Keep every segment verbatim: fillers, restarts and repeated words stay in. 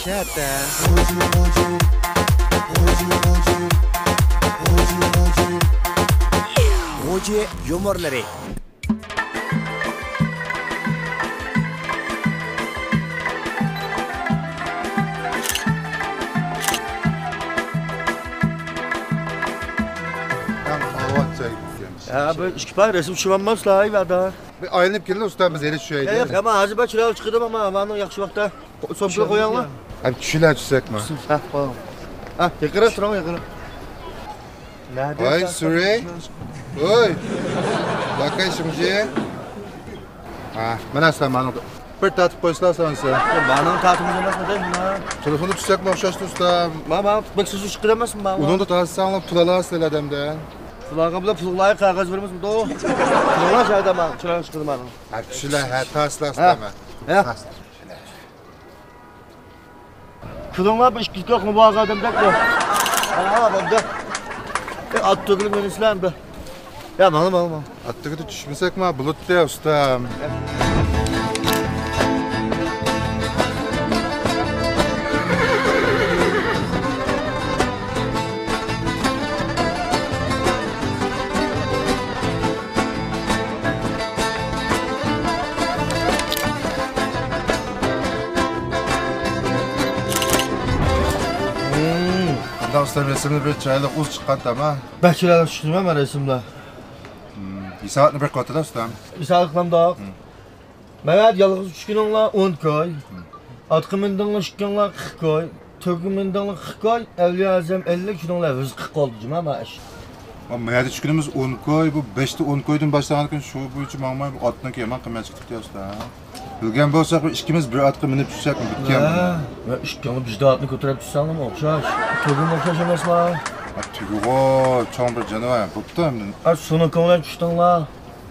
شەتە. غۇجى يۇمۇرلىرى. ھە، بىر ئىككى پاي رەسىم چۈشۈۋالمامسىلەر، ھەي، بەدا. بىر ئايلىنىپ كېلىڭ، ئۇستا، بىز ھېلى چۈشەيلى. ياق، ياق، مانا ھازىر بىر چىرايلىق چىقىدۇ، مانا ھاۋانىڭ ياخشى ۋاقتىدا. سومكىغا قويۇڭلار. ھەم چۈشىلەر چۈشسەكمۇ؟ ھە، قويۇڭ. ھە، يېقىنراق تۇرۇڭ، يېقىنراق. ۋاي، سۈرەي. ۋوي. باكاي شىڭجى. ھە، مانا سىلەر مانا. بىر تارتىپ قويسىلا سانسى. مانىڭ تارتىمىز ئەمەسمىدى، مانا. تېلېفوندا چۈشسەكمۇ ئوخشاشتى، ئۇستا. ما، ما، بەك سىز چىقىدۇ ئەمەسمۇ، ما. ئۇنىڭدا تارتساڭلار پۇل ئالاسىلەر ئادەمدىن. پۇل ئالغان بىلەن پۇلغا لايىق قەغەز بەرمەسمىدۇ؟ پۇلغا شەدە ما، چىرايلىق چىقىدۇ مانا. ھە، چۈشىلەر، ھە، تارتسىلا، ھە. ئۇستا، ما. ھە. كۈلۈڭلار، بىر ئىككى كوخ مۇبارىك ئادەمدەك بۇ. ھا، بولدى. ئات تۆگۈلۈپ مېنىسىلەر ئەمدى. يا، ماڭا، ماڭا، ماڭا. ئات تۆگىدە چۈشمىسەكما بولاتتى، ئۇستام. قانداق ئۇستام، رەسىمدە بىر چىرايلىق ئۇز چىققانتى ئەمما. بەك چىرايلىق چىقتىمۇ مەن رەسىمدە؟ ھېساباتنى بىر قىلىۋاتىدۇ ئۇستام. ھېساب قىلامدۇق؟ مەن يالغۇز چۈشكىنىڭلار ئون كوي. ئاتقا مىندىڭلار ئىككىڭلار قىرىق كوي. تۆگە مىندىڭلار قىرىق كوي. ئەۋلىيا ئەزەم ئەللىك، شۇنىڭلار رىزقى قالدى جۇما مائاش. ما، ما يەردە چۈشكىنىمىز ئون كوي، بۇ بەشتە ئون كويدىن باشلانغانكەن، شۇ بويىچە ماڭماي، بۇ ئاتنىڭكى يامان قىممەت چىقىپتۇ ئۇستا. بىلگەن بولساق، بىر ئىككىمىز بىر ئاتقا مىنىپ چۈشسەك بىتكەن. ھە، ۋە ئىككىڭلار بىر ئاتنى كۆتۈرۈپ چۈشسەڭلارمۇ ئوخشاش. تۆگىمۇ ئوخشاش ئەمەسلا. ھە، تۆگىغۇ، چوڭ بىر جانىۋار، بوپتۇ ئەمدى. ھە، سۇنىڭ كۆڭلىدىن چۈشتۈڭلار.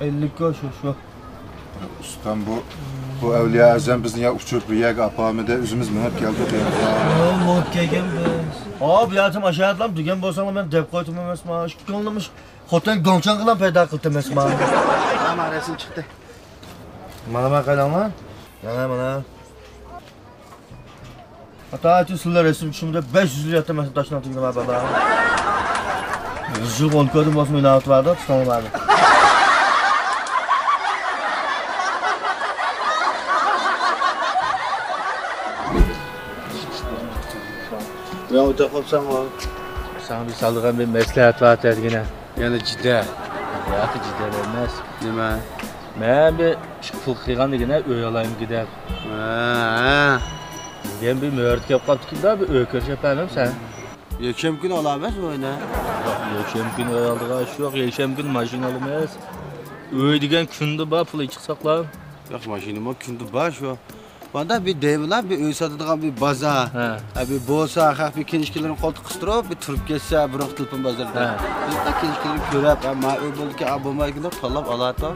ئەللىك كوي شۇ، شۇ. ئۇستام، بۇ، بۇ ئەۋلىيا ئەزەم بىزنى يا ئۇچۇرۇپ بىر يەرگە ئاپارمىدى، ئۆزىمىز مېڭىپ كەلدۇق يا. ھە، مېڭىپ كەلگەنمىز. ھە، بۇ يەردىن ئاشۇ يەردىلا دېگەن بولساڭلار مەن دەپ قويدۇم ئەمەسما. ئىككىڭلارمۇ خوتەن گاڭچاڭغىلا پەيدا قىلدىم ئەمەسما. مانا رەسىم چىقتى. مانا، مانا قاراڭلار. مانا، مانا. ئاتايىتى سىلەر رەسىم چۈشۈمدە بەش يۈز يىل ياتتىم مەن تاشنىڭ تېگىدە بار بالا. يۈز يىل ئون كويدىن بولسىمۇ ئىناۋەت باردا، تۇتۇڭلار باردا. مەن ئۆتە قاپساڭغۇ. ساڭا بىر سالىدىغان بىر مەسلىھەت بار دېگىنە. يەنە جىدە. ياق، جىدە ئەمەس. نېمە؟ مەن بىر ئىككى پۇل قىلغان دېگىنە ئۆي ئالايمىكى دەپ. ھە، ھە. دېگەن بىر مۆھلەت كەپ قاپتىكىن-دە، بىر ئۆي كۆرسەتمەمسەن؟ يەكشەنبە كۈنى ئالامىز ئۆينى. يەكشەنبە كۈنى ئۆي ئالىدىغان ئىش يوق، يەكشەنبە كۈنى ماشىنا ئالىمىز. ئۆي دېگەن كۈندە بار، پۇل چىقساقلا. ياق، ماشىنىمۇ كۈندە بار شۇ. ماندا بىر دەيمىلا، بىر ئۆي ساتىدىغان بىر بازار. ھە. ھە، بىر بولسا، خەق بىر كىنىشكىلىرىنى قولتۇققا قىستۇرۇپ، بىر تۇرۇپ كەتسە، بۇرۇنقى تېلېفون بازىرىدا. ھە. بىز كىنىشكىلىرىنى كۆرۈپ، ھە، ما ئۆي بولدىكەن، ئا بولمايدىكەن دەپ تاللاپ ئالاتتۇق.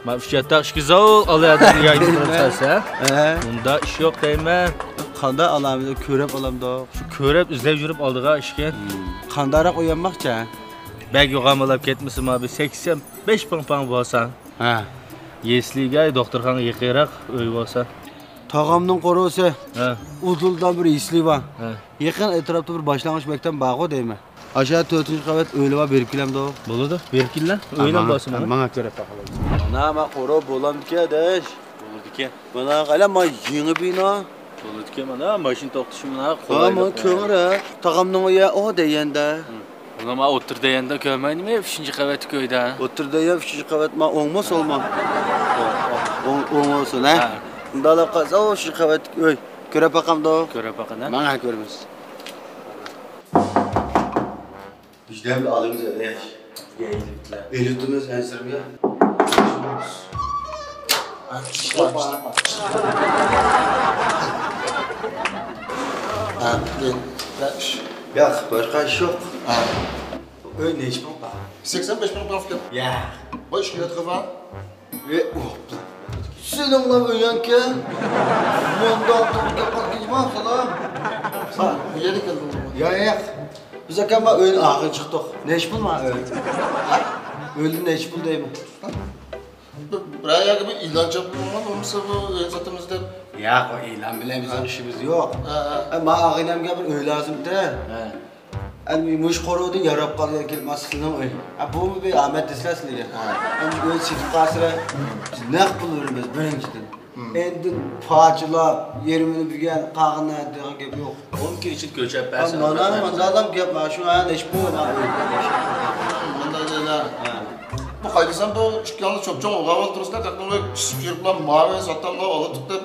ما ئۈچ ياتاق ئىككى زال ئالاياتىدىغان ياينى قىلسا. ھە. ئۇنداق ئىش يوق دەيمەن. قانداق ئالامىز، كۆرۈپ ئالامدۇق. شۇ كۆرۈپ، ئىزدەپ يۈرۈپ ئالىدىغان ئىشكەن. قانداقراق ئويلانماقچى؟ بەك يوغان بولاپ كەتمىسىمۇ، بىر سەكسەن بەش پىڭ پاڭ بولسا. ھە. يەسلىگە، دوختۇرخانىغا يېقىنراق ئۆي بولسا. تاغامنىڭ قورۇسى. ھە. ئۇدۇلدا بىر يەسلى بار. ھە. يېقىن ئەتراپتا بىر باشلانغۇچ مەكتەپ بارغۇ دەيمەن. ئاشۇ تۆتىنچى قەۋەت ئۆيلىرى بار، بېرىپ كېلەمدۇ؟ بولىدۇ، بېرىپ كېلىلە. ئۆيلەر بارسا ماڭا. ماڭا كۆرۈپ باقالايسىز. مانا، ما قورۇ بولامدىكەن، ئاداش. بولىدىكەن. مانا، قالا، ما يېڭى بىنا. بولىدىكەن، مانا ماشىنا توختىشى مانا قولايلىق. ھا، مانا كۆڭۈر، ھە. تاغامنىڭ ئۆيى ئۇ دېگەندە. مانا ما ئوتتۇرا دېگەندە كۆرمەيدىمۇ، ئۈچىنچى قەۋەتتىكى ئۆيدە. ئوتتۇرا دېگەن ئۈچىنچى قەۋەت، ما ئوڭمۇ سولمۇ؟ ئوڭ، ئوڭ بولسۇن، ھە؟ ھە. ئۇنداقلاپ قالسا، ئۇ ئۈچىنچى قەۋەتتىكى ئۆي. كۆرۈپ باقامدۇ؟ كۆرۈپ باقىنا. ماڭا كۆرىمىز. ئىشلەمدە ئالىمىز ئەدەش. ئېلىتىمىز ئەنسىرىمگە. ياق، باشقا ئىش يوق. ئۆي نەچچە مىڭ پاڭ؟ سەكسەن بەش مىڭ پاڭ ئىكەن. ياق. بۇ ئىشكە ياتقىغان. ئى، ئۇ. سېنىڭلا ئۆيۈڭكەن. مۇنداق توغرا گەپ قىلىپ كېتىمەن، سالام. ھا، بۇ يەردە كەلدىڭمۇ؟ ياق، ياق. بىز ئاكام بىلەن ئۆيدىن ئاخىرى چىقتۇق. نەچچە پۇل ما ئۆي؟ ھا؟ ئۆيدىن نەچچە پۇل دەيمەن. بىرەر يەرگە بىر ئېلان چاپلىمىغان بولمىسا بۇ ئۆي ساتىمىز دەپ؟ ياق، ئۇ ئېلان بىلەن بىزنىڭ ئىشىمىز يوق. ھە، ھە. ئە، ما ئاغىنەمگە بىر ئۆي لازىمدى. ھە. ئەمدى مۇشۇ قورۇدا ياراپ قالغان كېلىپ، مانا سىلىنىڭ ئۆي. ھە، بۇمۇ بىر ئامەت دېسىلە سىلىگە. ھە. ئەمدى ئۆي سېتىپ قالسا، بىز نەق پۇل بېرىمىز بىرىنچىدىن. ھىم. ئاندىن پارچىلاپ، يېرىمىنى بېرگەن، قالغىنىنى دېگەن گەپ يوق. ئون كۈن ئىچىدە كۆچۈرۈپ بەرسەڭ. مانا مانداق گەپ، مانا شۇ ھە، نەچچە پۇل، مانا ئۆي. مانداق دەيلە. ھە. بۇ قايدىسام بۇ ئىككىڭلار چوپچوڭ ئوغۇل تۇرۇسىلا، تەقدىملەر پىشىپ يۈرۈپلا ماۋۇ ساتاملا ئالا تۇتۇپ،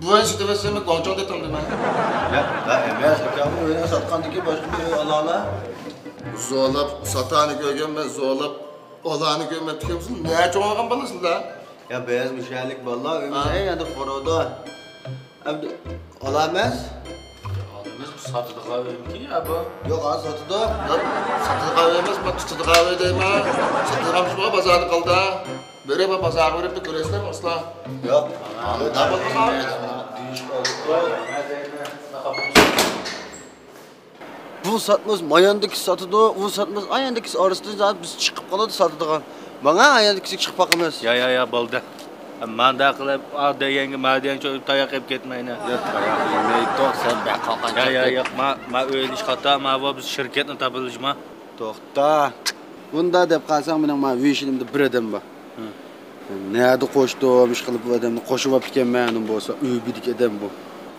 بۇ ئۆينى سېتىۋەتسەممۇ گۇاڭچاڭ دېتەم دېمە. ياق، ياق ئەمەس، ئاكا، بۇ ئۆينى ساتقاندىن كېيىن باشقا بىر ئۆي ئالالا. زورلاپ ساتانى كۆرگەنمەن، زورلاپ ئالانى كۆرمەپتىكەنمىسىز؟ نەچچە ئوڭغان بالىسىلەر؟ يا، بىز مۇشەلىك بالىلار، ئۆيىمىز ھە. ئەي يەردە قورۇدا. ئەمدى ئالامەز؟ ئالامەز، بۇ ساتىدىغان ئۆيمىكى يا بۇ؟ يوق، ھازىر ساتىدۇ. ياق، ساتىدىغان ئۆي ئەمەس، بۇ تۇتىدىغان ئۆي دەيمەن. ساتىدىغان بولسا بازاردا قالدا. بېرىپ بازارغا بېرىپ بىر كۆرەسىلەر ئۇستا. يوق. ئالامەز. بۇ ساتماس، ماياندىكى ساتىدۇ، ئۇ ساتماس، ئاياندىكىسى ئارىسىدا زادى بىز چىقىپ قالىدۇ ساتىدىغان. ماڭا ئاياندىكىسىگە چىقىپ باقىمىز. يا، يا، يا، بولدى. مانداق قىلىپ، ئا دېگەنگە، ما دېگەنگە تاياق يەپ كەتمەينە. يا، تاياق يېمەي تۇر، سەن بەك قالقان يا، يا، ياق، ما، ما ئۆيلىشىش خاتا، ما بۇ بىز شىركەتنى تاپىلىشما. توختا. بۇندا دەپ قالساڭ، مېنىڭ ما ۋىشىنىمدا بىر ئادەم بار. ھە. نەدە قوشتۇم، ئىشقىلىپ بۇ ئادەمنى قوشۇۋاپتىكەنمەن، ئۇنىڭ بولسا ئۆي بىدىك ئادەم بۇ.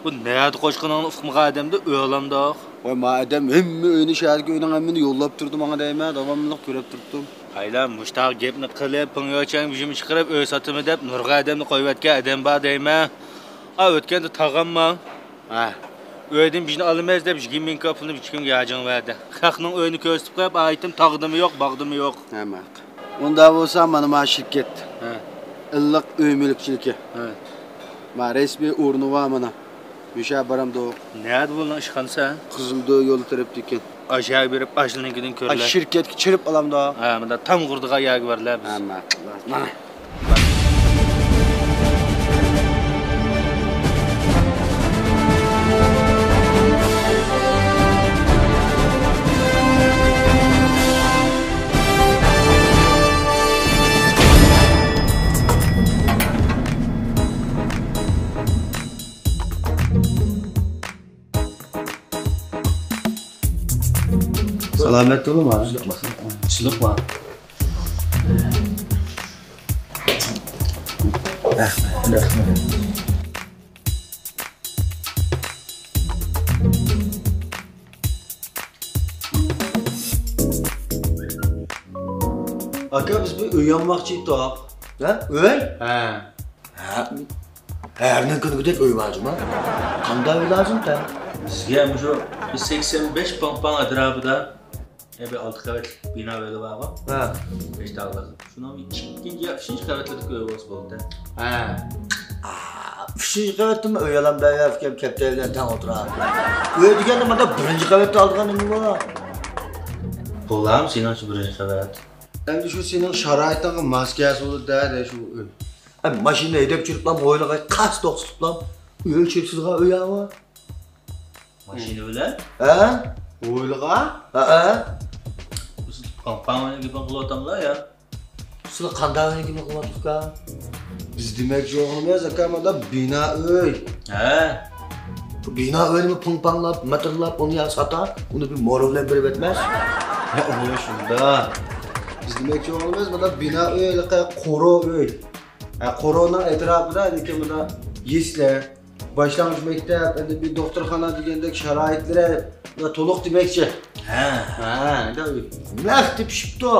بۇ نەدە قوشقىنىڭنى ئۇقمىغان ئادەمدە ئۆي ئالامدۇق. ۋاي، ما ئادەم ھەممە ئۆينى، شەھەردىكى ئۆينىڭ ھەممىنى يوللاپ تۇردى ماڭا دەيمەن، داۋاملىق كۆرۈپ تۇرۇپتۇم. ھايلا، مۇشتاق گەپنى قىلىپ، پىڭيوچياڭ بېشىمنى چىقىرىپ، ئۆي ساتىمەن دەپ نۇرغۇن ئادەمنى قويۇۋەتكەن ئادەم بار دەيمەن. ئا، ئۆتكەندە تاغاممۇ ھە. ئۆيدىن بىزنى ئالىمىز دەپ يىگىرمە مىڭ كوپىنى ھېچكىمگە ھاجىڭ بەردى. خەقنىڭ ئۆيىنى كۆرسىتىپ قويۇپ، ئايتىم تاغدىمۇ يوق، باغدىمۇ يوق. ھە، ماق. ئۇنداق بولسا مانا ما شىركەت. ھە. ئىللىق ئۆي مۈلۈكچىلىكى. ھە. ما رەسمىي ئورنى بار مانا. مۇشۇ بارامدۇ؟ نەدە بۇنىڭ ئىشخانىسى؟ قىزىلدۆ يولى تەرەپتە ئىكەن. ئاشۇ يەرگە بېرىپ، ئاشۇنىڭكىدىن كۆرىلە. شىركەتكە چىرىپ ئالامدۇ؟ ھە، مۇنداق تام قۇرىدىغان يەرگە بارلا بىز. ھە، ماقۇل. مانا. سالامەت بولۇڭ. تۇشلۇقما؟ تۇشلۇقما؟ رەھمەت. رەھمەت. ئاكا، بىز بىر ئۆي ئالماقچى ئىدۇق. ھە؟ ئۆي؟ ھە. ھە، ھەرنىڭ كۈنىگىدەك ئۆي بار جۇما. قانداق ئۆي لازىم تەن؟ بىزگە مۇشۇ سەكسەن بەش پاڭ-پاڭ ئەتراپىدا، يە بىر ئالتە قەۋەتلىك بىنا ئۆيلەر بارغۇ. ھە. بەش تاغلىق. شۇنىڭ ئىككىنچى يا ئۈچىنچى قەۋەتلىرىدىكى ئۆي بولسا بولدى. ھە. ئا، ئۈچىنچى قەۋەتتىمۇ ئۆي ئالام دەپ كەپ-، كەپتەر بىلەن تەڭ ئولتۇرار. ئۆي دېگەندە مانا بىرىنچى قەۋەتتە ئالىدىغان نېمە بۇ؟ بولامدۇ سېنىڭچە بىرىنچى قەۋەت؟ ئەمدى شۇ سېنىڭ شارائىتىڭغا ماس كەلسە بولىدۇ-دە، دە شۇ ئۆي. ئە، ماشىنا ھەيدەپ چۈشۈرۈپلا ھويلىغا قاس توختىتىپلا ئۆي چېپسىزغا ئۆي ئاۋۇ. ماشىنا بىلەن؟ ھە؟ ھويلىغا؟ ھەئە. پاڭ-پاڭ ئۆينىڭ گېپىنى قىلىۋاتاملا يا؟ سىلەر قانداق ئۆينىڭ گېپىنى قىلىۋاتىسىزكا؟ بىز دېمەكچى بولغىنىمىز، ئاكا، مانا بىنا ئۆي. ھە. بۇ بىنا ئۆينىمۇ پىڭ-پاڭلاپ، مىتىرلاپ، ئۇنى يا ساتا، ئۇنى بىر مورا بىلەن بېرىپ ئەتمەس. ھە، ئۇ شۇنداق. بىز دېمەكچى بولغىنىمىز، مانا بىنا ئۆي، ھېلىقى قورۇ ئۆي. ھە، قورۇنىڭ ئەتراپىدا لېكىن مانا يېسلى، باشلانغۇچ مەكتەپ، ئەمدى بىر دوختۇرخانا دېگەندەك شارائىتلىرى مانا تولۇق دېمەكچى. ھە. ھە، ئەمدى نەق تېپىشىپتۇ.